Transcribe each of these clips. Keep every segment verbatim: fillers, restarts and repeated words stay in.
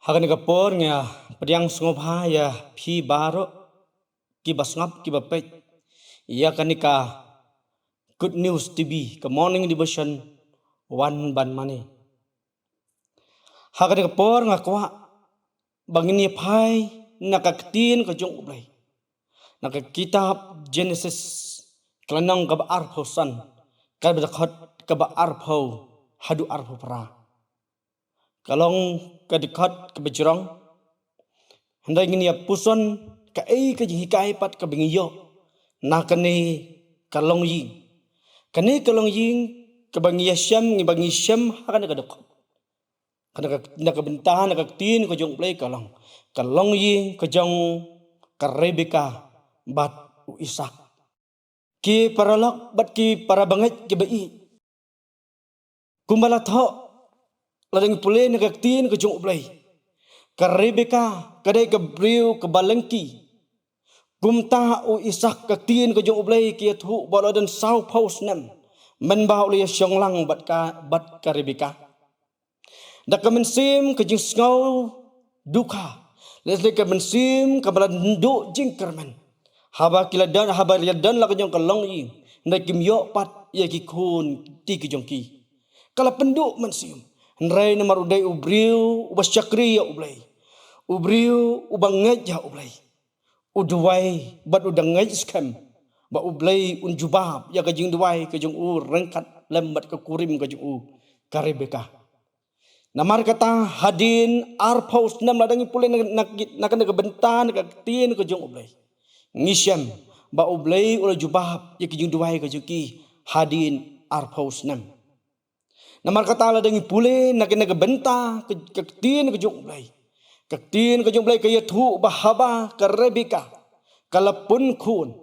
Ha kane ka por nga pdiang sngewbha ïa phi baroh kiba sngap kiba peit ïa kane ka Good News T V, ka Morning Devotion, wan ban mane. Ha kane ka por nga kwah ba ngin ïa phai na ka ktien ka jong U Blei, na ka kitab Genesis, ka lynnong kaba arphew san, ka dkhot kaba arphew haduh arphew phra. Ka long ka dkhot kaba jrong. Hynrei ngin ïa puson kaei ka jinghikai pat kaba ngi ïoh na kane ka longïing. Kane ka longïing kaba ngi ïa shem, ngi ba ngi shem ha kane ka dkhot. Kane ka, na ka bynta na ka ktien ka jong U Blei ka long ka longïing ka jong ka Rebeka bad u Isak. Ki paralok bad ki parabangeit kiba ïeit, kumba la thoh lada ngi pule na ka ktien ka jong U Blei, ka Rebeka ka dei ka briew kaba lyngkhi. Kumta u Isak, ka ktien ka jong U Blei ka ïathuh ba u la don sawphew snem mynba u la ïa shong lang bad ka, bad ka Rebeka. Da ka mynsiem ka jingsngew dukha, lehse ka mynsiem kaba la duh jingkyrmen. Haba ki la don, haba la don la ka jong ka longïing, hynrei kim ïoh pat ïa ki khun kti ki jong ki. Ka la pynduh mynsiem. Hynrei namar u dei u briew uba shakri ïa U Blei, u briew uba ngeit ïa U Blei, u duwai bad u da ngeit skhem ba U Blei un jubab ïa ka jingduwai ka jong u ryngkat lem bad ka kurim ka jong u, ka Rebeka. Namar kata hadien arphew snem, lada ngi pule na, na, na kane ka bynta na ka ktien ka jong U Blei, ngi shem ba U Blei u la jubab ïa ka jingduwai ka jong ki hadien arphew snem. Namar kata lada ngi pule na kane ka bynta ka, ka ktien ka jong U Blei, ka ktien ka jong U Blei ka ïathuh ba haba ka Rebeka ka la pun khun,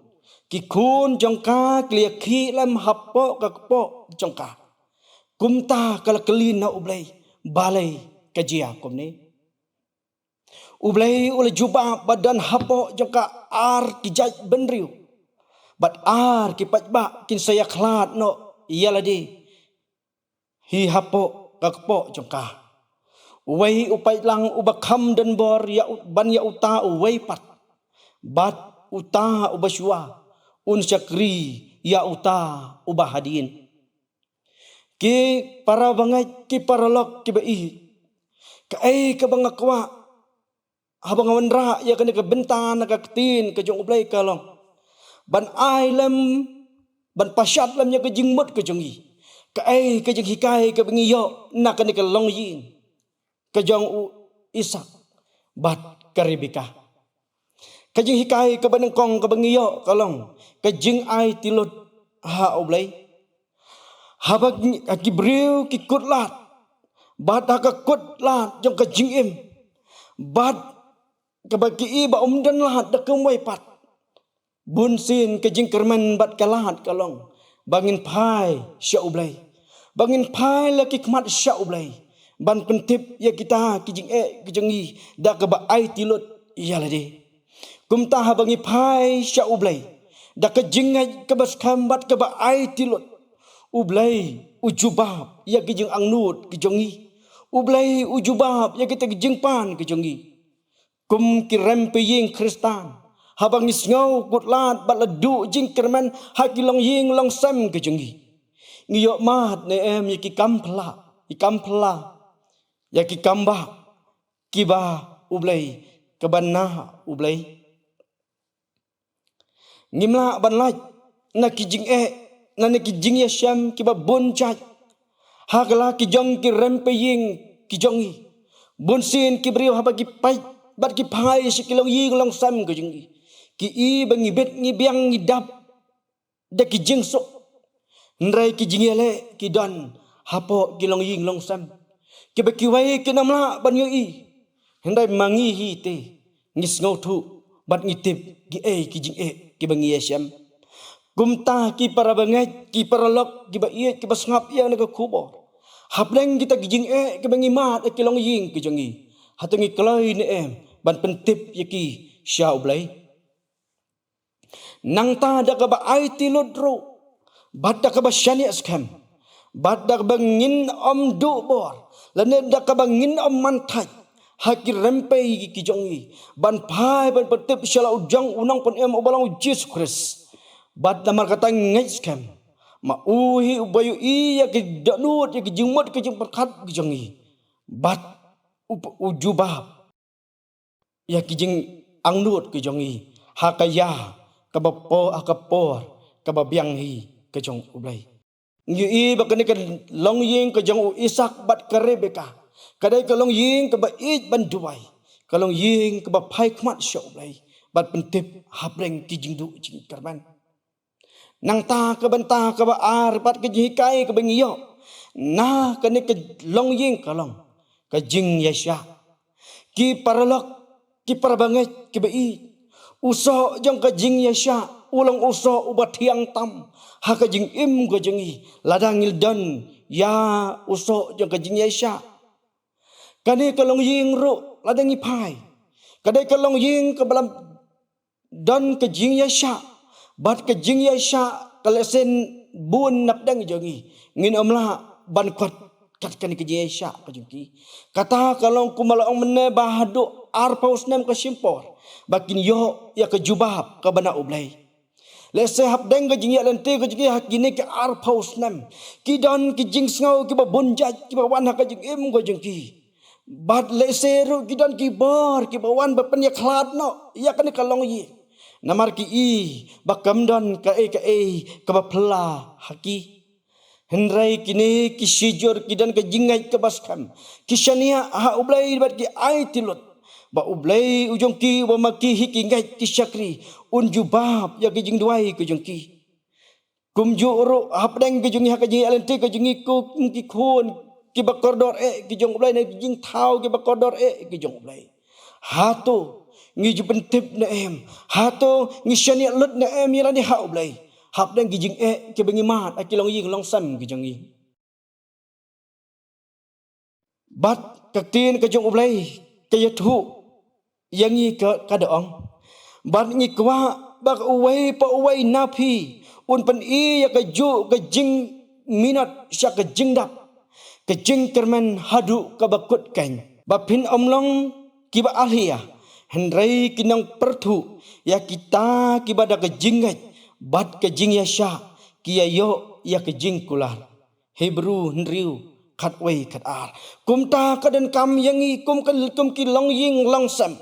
ki khun jong ka ki la ïa khih lem hapoh ka kpoh jong ka. Kumta ka la kylli na U Blei, balei ka jia kumne. U Blei u la jubab ba don hapoh jong ka ar ki jait bynriew, bad ar ki paidbah kin sa ïakhlad noh ïa lade hi hapoh ka kpoh jong ka. Uwei u paidlang uba kham donbor ïa u, ban ïa uta uwei pat, bad uta uba shuwa un shakri ïa uta uba hadien. Ki parabangeit, ki paralok kiba ïeit, kaei kaba nga kwah haba nga wanrah ïa kane ka bynta na ka ktien ka jong U Blei ka long ban ai lem, ban pashat lem ïa ka jingmut ka jong ngi. Kaei ka jinghikai kaba ngi ïoh na kane ka longïing ka jong u Isak bad ka Rebeka. Ka jinghikai kaba nyngkong kaba ngi ïoh ka long ka jingaiti lut ha U Blei. Haba ngi, ha ki briew ki kut lad, bad ha ka kut lad jong ka jingim, bad kaba ki i ba ym don lad da kumwei pat, bunsien ka jingkyrmen bad ka lad ka long ba ngin phai sha U Blei, ba ngin phai la ki khmat sha U Blei, ban pyntip ïa kita ki jingeh ki jong ngi da kaba aiti lut ïa lade. Kumta haba ngi phai sha U Blei da ka jingngeit kaba skhem bad kaba aiti lut, U Blei u jubab ïa ki jingangnud ki jong ngi. U Blei u jubab ïa kita ki jingpan ki jong ngi. Kum ki rem pe ïing Khristan, haba ngi sngew kut lad bad la duh jingkyrmen ha ki longïing longsem ki jong ngi, ngi ïoh mad ne em ïa ki kam pla, ki kam pla, ïa ki kam bah kiba U Blei, kaba na U Blei? Ngim lah ban lait na ki jingeh, na, na ki jingïashem kiba bun jait ha ka la ki jong ki rem pe ïing ki jong ngi. Bunsien ki briew haba ki peit bad ki phai sha ki longïing longsem ki jong ngi, ki i ba ngi bit ngi biang ngi dap da ki jingsuk. Hynrei ki jingïaleh ki don hapoh ki longïing longsem kiba kiwei kin ym lah ban ïohi. Hynrei ma ngi hi te, ngi sngewthuh bad ngi tip kiei ki jingeh kiba ngi ïashem. Kumta ki parabangeit, ki paralok kiba ïeit, kiba sngap ïa kane ka khubor, hapdeng kita ki jingeh kiba ngi mad ha ki longïing ki jong ngi, hato ngi kloi ne em ban pyntip ïa ki sha U Blei? Nangta da kaba aiti lut ruh, bad da kaba shaniah skhem, bad da kaba ngin ym duh bor, lane da kaba ngin ym man thait, ha ki rympei ki jong ngi, ban phai ban pyntip sha la u jong u nongpynim uba long u Jisu Khrist. Bad namar kata ngeit skhem, ma u hi uba ïohi ïa ki dohnud, ïa ki jingmut ki jingpyrkhat ki jong ngi, bad u, u jubab ïa ki jingangnud ki jong ngi ha ka ïa kaba por, ha ka por kaba biang hi ka jong U Blei. Ngi ïohi ba kane ka longïing ka jong u Isak bad ka Rebeka ka dei ka longïing kaba ïeit ban duwai, ka longïing kaba phai khmat sha U Blei bad pyntip hapdeng ki jingduh jingkyrmen. Nangta ka bynta kaba ar bad ka jinghikai kaba ngi ïoh na kane ka longïing ka long ka jingïaishah. Ki paralok, ki parabangeit kiba ïeit, u soh jong ka jingïaishah u long u soh uba thiang tam ha ka jingim ka jong ngi. Lada ngi don ïa u soh jong ka jingïaishah, kane ka longïing ruh lada ngi phai, ka dei ka longïing kaba la don ka jingïaishah, bad ka jingïaishah ka lehse bun napdeng jong ngi, ngin ym lah ban khot kat kane ka jingïaishah ka jong ki. Kata ka long kumba la ong mynne ba haduh arphew snem ka shim por ba kin ïoh ïa ka jubab kaba na U Blei. Lehse hapdeng ka jingïaid lynti ka jong ki ha kine ki arphew snem, ki don ki jingsngew kiba bun jait kiba wan ha ka jingim ka jong ki. Bad lehse ruh ki don ki bor kiba wan ban pynïakhlad noh ïa kane ka longïing, namar ki i ba kam don kaei kaei kaba phylla ha ki. Hynrei kine ki shijur ki don ka jingngeit kaba skhem, ki shaniah ha U Blei bad ki aiti lut ba U Blei u jong ki uba ma ki hi ki ngeit ki shakri, un jubab ïa ki jingduwai ki jong ki. Kumjuh ruh hapdeng ki jong ngi ha ka jingïaid lynti ka jong ngi, kum ki khun kiba kordor eh ki jong U Blei, ne ki jingthaw kiba kordor eh ki jong U Blei. Hato ngi ju pyntip ne em? Hato ngi shaniah lut ne em ïa lade ha U Blei hapdeng ki jingeh kiba ngi mad ha ki longïing longsem ki jong ngi? Bad ka ktien ka jong U Blei ka ïathuh ïa ngi ka, ka da ong, bad ngi kwah ba uwei pa uwei na phi un pyni ïa kajuh ka jingminot sha ka jingdap, ka jingkyrmen haduh kaba kut keiñ, ba phin ym long kiba alhia, hynrei ki nongpyrthuh ïa kita kiba da ka jingngeit bad ka jingïaishah ki ïa ïoh ïa ka jingkular. Hebru hynriew, khatwei khatar. Kumta ka donkam ïa ngi kum ka, kum ki longïing longsem,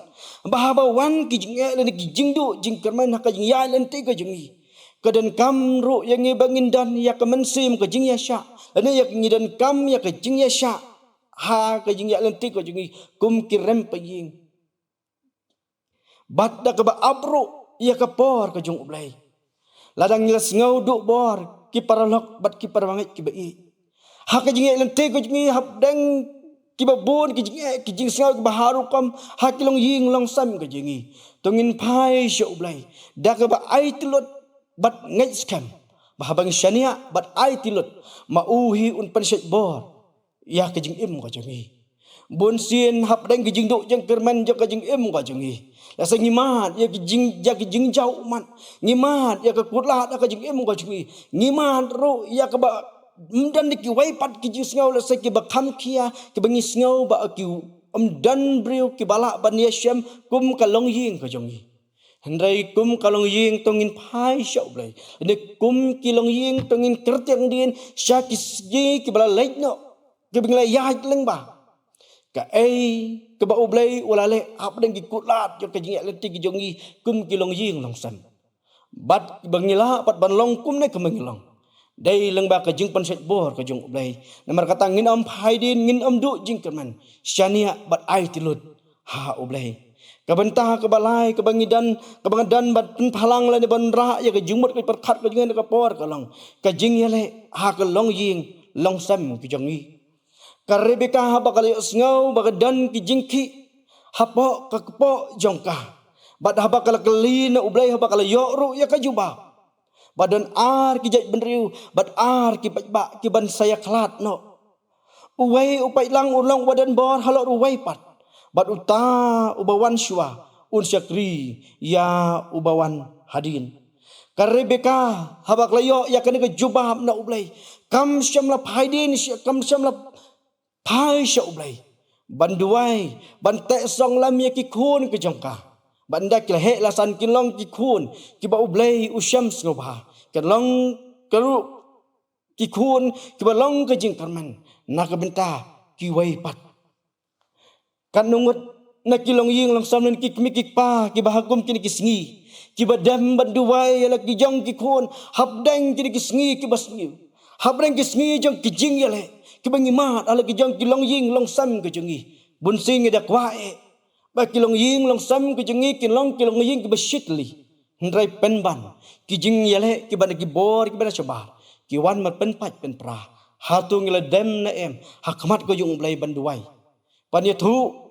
ba haba wan ki jingeh lane ki jingduh jingkyrmen ha ka jingïaid lynti ka jong ngi, ka donkam ruh ïa ngi ba ngin don ïa ka mynsiem ka jingïaishah, lane ïa ngi donkam ïa ka jingïaishah ha ka jingïaid lynti ka jong ngi kum ki rympei ïing. Bad da kaba ap ruh ïa ka por ka jong U Blei. Lada ngi la sngew duh bor ki paralok bad ki parabangeit kiba ïeit, ha ka jingïaid lynti ka jong ngi hapdeng kiba bun ki jingeh ki jingsngew kiba har rukom ha ki longïing longsem ka jong ngi, to ngin phai sha U Blei da kaba aiti lut bad ngeit skhem ba haba ngi shaniah bad aiti lut, ma u hi un pynshait bor ïa ka jingim ka jong ngi. Bun sien hapdeng ki jingduh jingkyrmen jong ka jingim ka jong ngi, lehse ngi mad ïa ki jing, ïa ki jingjaw ummat, ngi mad ïa ka kutlad ha ka jingim ka jong ngi, ngi mad ruh ïa kaba ym don kiwei pat ki jingsngew lehse kiba kham khia, kiba ngi sngew ba ki ym don briew kiba lah ban ïashem kum ka longïing ka jong ngi. Hynrei kum ka longïing to ngin phai sha U Blei, ne kum ki longïing to ngin kyrtiang dien sha ki sngi kiba la leit noh, kiba ngi la ïaid lyngba. Kaei kaba U Blei u la leh hapdeng ki kutlad jong ka jingïaid lynti ki jong ngi kum ki longïing longsem, bad ba ngi lah pat ban long kumne kumba ngi long, dei lyngba ka jingpynshait bor ka jong U Blei. Namar kata ngin ym phai dien, ngin ym duh jingkyrmen, shaniah bad aiti lut ha U Blei. Ka bynta kaba lai kaba ngi don, kaba nga don ban pynphalang lane ban rah ïa ka jingmut ka pyrkhat ka jong ngi ha ka por ka long ka jingïaleh ha ka longïing longsem ka jong ngi. Ka Rebeka haba ka la ïohsngew ba ka don ki jingkhih hapoh ka kpoh jong ka, bad haba ka la kylli na U Blei, haba ka la ïoh ruh ïa ka jubab ba don ar ki jaitbynriew bad ar ki paidbah ki ban sa ïakhlad noh. Uwei u paidlang un long uba don bor halor uwei pat, bad uta uba wan shuwa un shakri ïa uba wan hadien. Ka Rebeka haba ka la ïoh ïa kane ka jubab na U Blei, kam shym la phai dien, kam shym la phai sha U Blei. ban duwai, ban teh song lam ïa ki khun ka jong ka. Ban da ki la heh la san kin long ki khun kiba U Blei u shem sngewbha. Kin long ka ruh ki khun kiba long ka jingkyrmen na ka bynta kiwei pat. Katno ngut na ki longïing longsem lane ki kmie ki kpa kiba ha kum kine ki sngi kiba dem ban duwai ïa la ki jong ki khun hapdeng kine ki sngi kiba sniew, hapdeng ki sngi jong ki jingïaleh kiba ngi mad ha la ki jong ki longïing longsem ka jong ngi. Bun sien ngi da kwah eh ba ki longïing longsem ka jong ngi kin long ki longïing kiba shitli. Hynrei pynban ki jingïaleh kiba na ki bor kiba na shabar ki wan ban pynpait pynpra. Hato ngi la dem ne em ha khmat ka jong U Blei ban duwai, ban ïathuh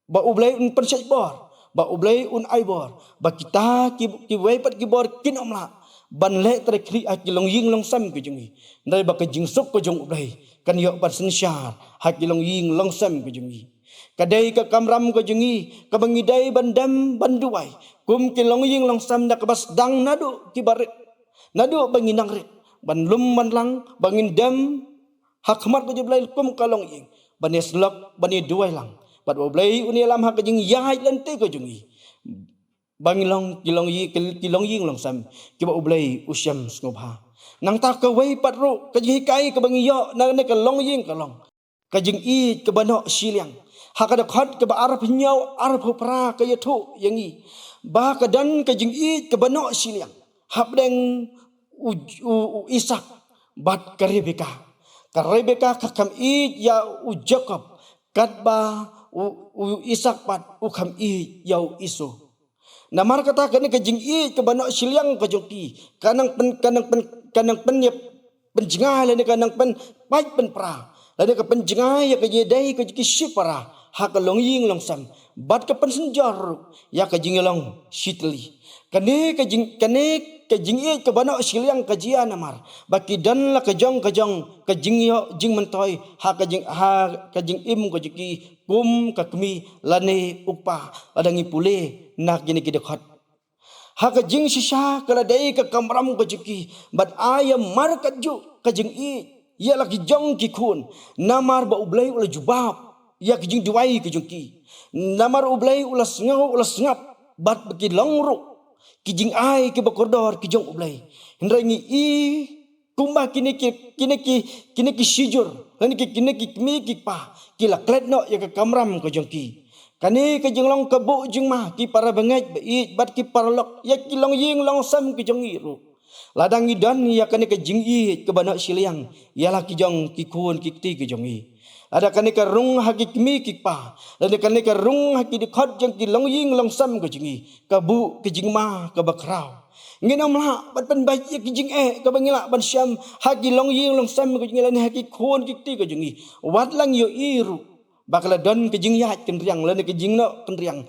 ba U Blei un pynshait bor, ba U Blei un ai bor, ba kita ki, kiwei pat ki bor kin ym lah ban leh trai khlieh ha ki longïing longsem ka jong ngi. Hynrei ba ka jingsuk ka jong U Blei kan ïoh ban synshar ha ki longïing longsem ka jong ngi. Ka dei ka kamram ka jong ngi kaba ngi dei ban dem ban duwai kum ki longïing longsem da kaba sdang naduh kiba rit, naduh ba ngi nang rit, ban lum ban lang, ba ngin dem ha khmat ka jong U Blei kum ka longïing, ban ïasyllok, ban ïaduwai lang bad U Blei un ïalam ha ka jingïaid lynti ka jong ngi. Ba ngi long ki longïing, ki, ki longïing longsem kiba U Blei u shem sngewbha. Nangta kawei pat ruh ka jinghikai kaba ngi ïoh na kane ka longïing ka long ka jingïeit kaba noh shiliang. Ha ka dkhot kaba arphew hynñiew, arphew phra ka ïathuh ïa ngi ba ka don ka jingïeit kaba noh shiliang hapdeng u, u, u Isak bad ka Rebeka. Ka Rebeka ka kham ïeit ïa u Jakob katba u, u Isak pat u kham ïeit ïa u Esau. Namar kata kane ka jingïeit kaba noh shiliang ka jong ki ka nang pyn, ka nang pyn, ka nang pyn ïa pynjngai lane ka nang pynpait pynpra lane ka pynjngai ïa ka jingïadei ka jong ki shipara ha ka longïing longsem bad ka pynsynjor ruh ïa ka jingïalong shitli. Kane ka jing, kane ka jingïeit kaba noh shiliang ka jia namar ba ki don la ka jong ka jong ka jingïoh jingmyntoi ha ka jing, ha ka jingim ka jong ki kum ka kmie lane u kpa lada ngi pule na kine ki dkhot. Ha ka jingshisha ka la dei ka kamram ka jong ki bad ai ïa mar katjuh ka jingïeit ïa la ki jong ki khun. Namar ba U Blei u la jubab ïa ka jingduwai ka jong ki. Namar U Blei u la sngew, u la sngap bad ba ki long ruh ki jingai kiba kordor ki jong U Blei. Hynrei ngi i kumba kine ki, kine ki, kine ki shijur lane ki, kine ki kmie ki kpa ki la klet noh ïa ka kamram ka jong ki. Kane ka jinglong ka buh jingma ki para bangeit ba ïeit bad ki paralok ïa ki longïing longsem ki jong ngi ruh. Lada ngi don ïa kane ka jingïeit kaba noh shiliang ïa la ki jong ki khun ki kti ki jong ngi, lada kane ka rung ha ki kmie ki kpa, lada kane ka rung ha ki dkhot jong ki longïing longsem ki jong ngi, ka buh ka jingma kaba khraw. Ngin ym lah ban pynbeit ïa ki jingeh kaba ngi lah ban shem ha ki longïing longsem ki jong ngi lane ha ki khun ki kti ki jong ngi. Wat la ngi ïohi ruh ba ka la don ka jingïaid kynriang lane ka jingnoh kynriang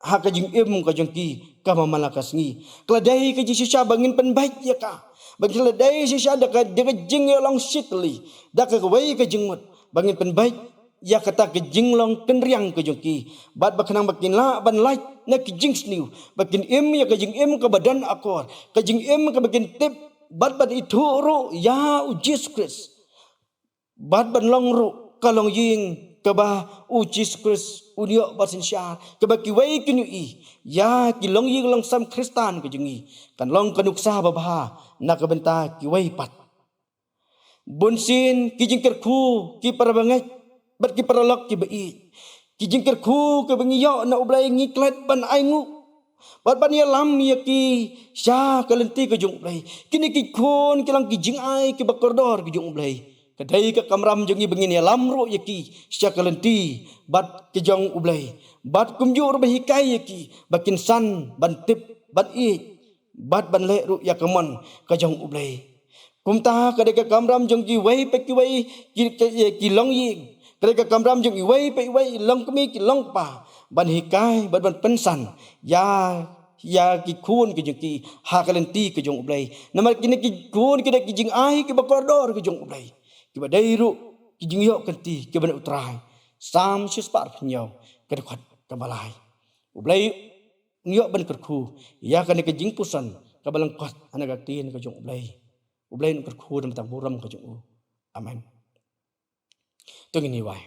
ha ka jingim ka jong ki kaba man la ka sngi. Ka la dei ka jingshisha ba ngin pynbeit ïa ka, ba ka la dei shisha da ka, da ka jingïalong shitli, da kawei ka jingmut ba ngin pynbeit ïa kata ka jinglong kynriang ka jong ki bad ba khnang ba kin lah ban lait na ka jingsniew, ba kin im ïa ka jingim kaba don akor, ka jingim kaba kin tip bad ban ithuh ruh ïa U Jisu Khrist. Bad ban long ruh ka longïing kaba U Jisu Khrist un ïoh ban synshar, kaba kiwei kin ïohi ïa ki longïing longsem Khristan ka jong ngi kan long ka nuksa babha na ka bynta kiwei pat. Bunsien ki jingkyrkhu ki para bangeit bad ki paralok kiba ïeit, ki jingkyrkhu kiba ngi ïoh na U Blei ngi klet ban ainguh bad ban ïalam ïa ki sha ka lynti ka jong U Blei. Kine ki khun ki long ki jingai kiba kordor ki jong U Blei. Ka dei ka kamram jong ngi ba ngin ïalam ruh ïa ki sha ka lynti bad ka jong U Blei, bad kumjuh ruh ba hikai ïa ki ba kin san ban tip, ban ïeit bad ban leh ruh ïa ka mon ka jong U Blei. Kumta ka dei ka kamram jong kiwei pa kiwei ki, ki, ki longïing, ka dei ka kamram jong kiwei pa kiwei longkmie ki longkpa ban hikai bad ban pynsan ïa, ïa ki khun ki jong ki ha ka lynti ka jong U Blei. Namar kine ki khun ki dei ki jingai kiba kordor ki jong U Blei, kiba dei ruh ki jingïoh kynti kiba na U Trai. Salm shispah arphew hynñiew, ka dkhot kaba lai. U Blei un ïoh ban kyrkhu ïa kane ka jingpuson kaba lyngkot ha kane ka ktien ka jong U Blei. U Blei un kyrkhu da ka bynta burom ka jong U. Amen. To ngin ïa wai.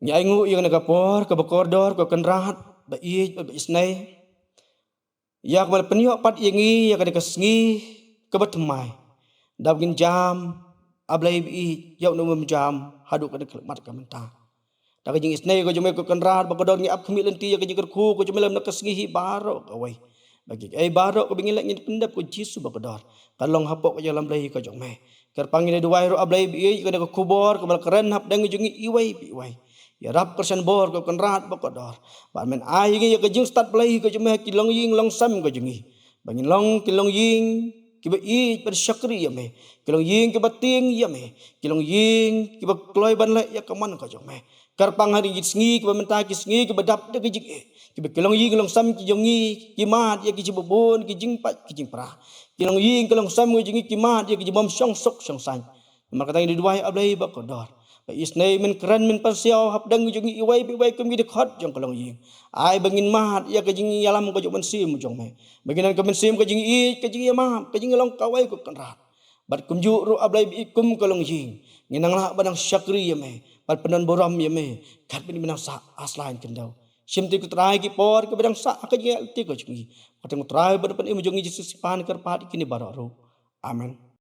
Ngi ainguh ïa kane ka por kaba kordor, ko Kynrad ba ïeit, ba isynei, ïa kaba la pynïoh pat ïa ngi ïa kane ka sngi kaba thymmai, da ba ngin jam, A Blei ba ïeit, ïa uno uno ba ngin jam haduh kane ka khyllipmat ka mynta. Da ka jingisynei ka jong me, ko Kynrad ba kordor, ngi ap khmih lynti ïa ka jingkyrkhu ka jong me lem na ka sngi hi baroh kawei. Ba kiei baroh kaba ngin leh, ngin pyndep, ko Jisu ba kordor, kan long hapoh ka jingïalam Blei ka jong me. Kyrpang, ngi duwai ruh, A Blei ba ïeit, ïa kane ka khubor kaba la kren hapdeng jong ngi iwei pa iwei. Ïarap kyrshan bor, ko Kynrad ba kordor, ba men ai ïa ngi ïa ka jingstad Blei ka jong me ha ki longïing longsem ka jong ngi, ba ngin long ki longïing kiba ïeit ban shakri ïa me, ki longïing kiba tieng ïa me, ki longïing kiba kloi ban leh ïa ka mon ka jong me. Kyrpang, ha kine ki sngi kiba mynta, ki sngi kiba dap da ka jingïeit, kiba ki longïing longsem ki jong ngi ki mad ïa ki jingbun bun, ki jingpait ki jingpra, ki longïing ki longsem ki jong ngi ki mad ïa ki jingbym shong suk shong saiñ. Namar kata ngi duwai, A Blei ba kordor, ba isynei men kren, men pynsiaw hapdeng jong ngi iwei pa iwei kum ki dkhot jong ka longïing. Ai ba ngin mad ïa ka jingïalam ka jong u Mynsiem jong me, ba ngin don ka mynsiem ka jingïeit, ka jingïamap, ka jingïalong kawei, ko Kynrad. Bad kumjuh ruh, A Blei ba ïeit, kum ka longïing, ngin nang lah ban nang shakri ïa me, ban pyndon burom ïa me, katba ngin nang sah ha sla khyndew. Shim ïa ki, ko Trai, ki por kiba dang sah ha ka jingïaid lynti ka jong ngi. Ka kyrteng u Trai bad u Nongpynim jong ngi Jisu Khrist ngi pan kyrpad ïa kine baroh ruh. Amen.